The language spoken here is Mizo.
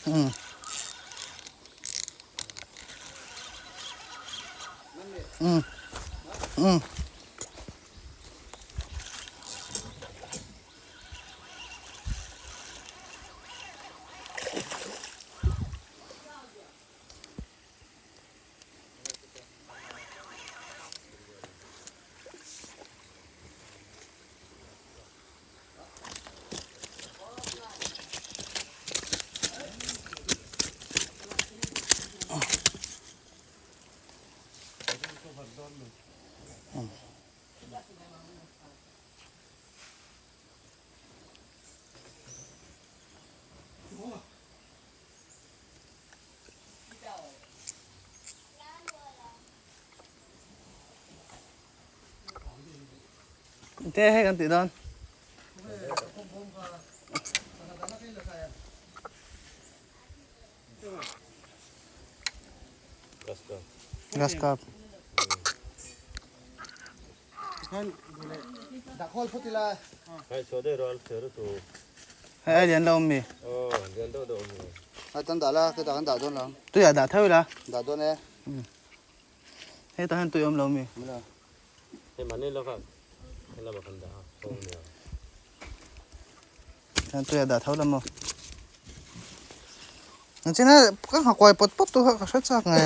Umm. Umm. Umm. Te hei kan tih dawn. Gas cup. Hei ai lian lo awm mi. Tui ah dah tho ila. Hei tah hian tui awm lo mi. Hian tui ah dah tho la maw. Engchina ka nghakuai pawt pawt tu kha ka hre chak nge.